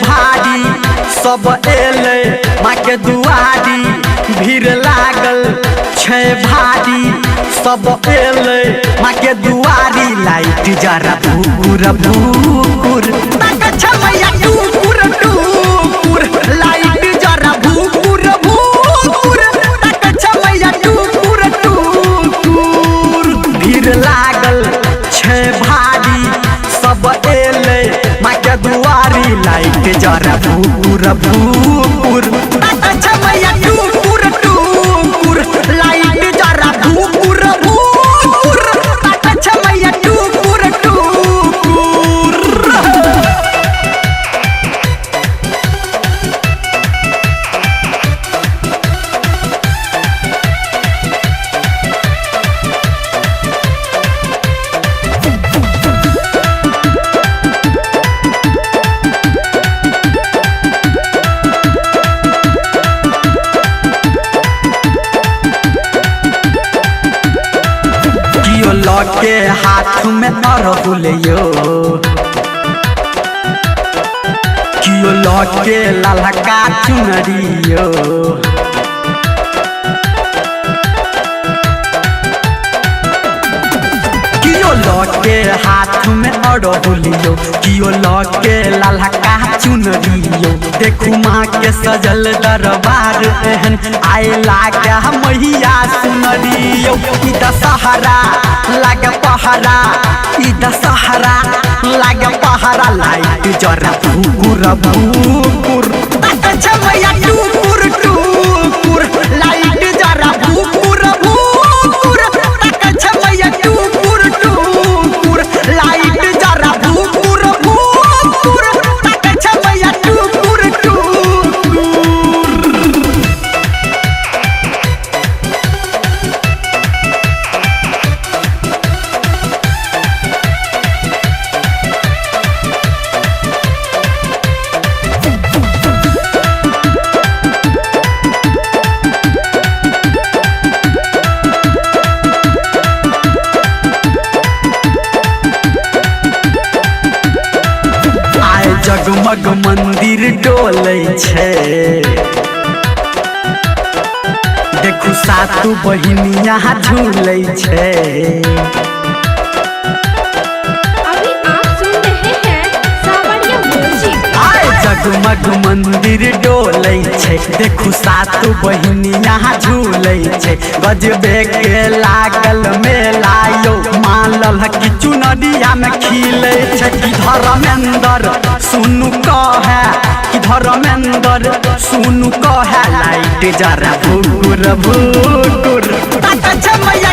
भारी, सब एलै माँ के दुआरी। भीड़ लागल छै भारी, सब एलै माँ के दुआरी। लाइट जरा भूर भूर ताकै छै मैया टुकुर टुकुर। लाइट जरा भूर भूर ताकै छै मैया टुकुर टुकुर। भीड़ लागल छै भारी, सब एलै माँ के दुआरी। लाइट जरा भूर भूर ताकै छै मैया टुकुर टुकुर। लाइट जरा भूर भूर ताकै छै मैया टुकुर टुकुर। कियो लके हाथ में अरहुल यो, कियो लके ललका चुनरी यो। कियो लके हाथ में अरहुल यो, कियो लके ललका चुनरी यो। देखू माँ के सजल दरबार एहन आए लागे मैया सुनरी यो। ई दशहरा लागे पहरा, ई दशहरा लागे पहरा। लाइट जरा भूर भूर ताकै छै मैया टुकुर टुकुर। लाइट जरा भूर भूर ताकै छै मैया टुकुर टुकुर। लाइट जरा भूर भूर ताकै छै मैया टुकुर टुकुर। आय जगमग मंदिर डोलै छै, देखू सातु बहिनिया झूलै छै। अभी आप सुन रहे हैं सावरिया म्यूजिक। आय जगमग मंदिर डोलै छै, देखू सातु बहिनिया झूलै छै। गजबे के लागल मेला यो, माँ ललकी चुनरिया में खिलै छै। कि धर्मेंद्र सुनु कहे, कि धर्मेंद्र सुनु कहे। लाइट जरा भूर भूर ताकै छै मैया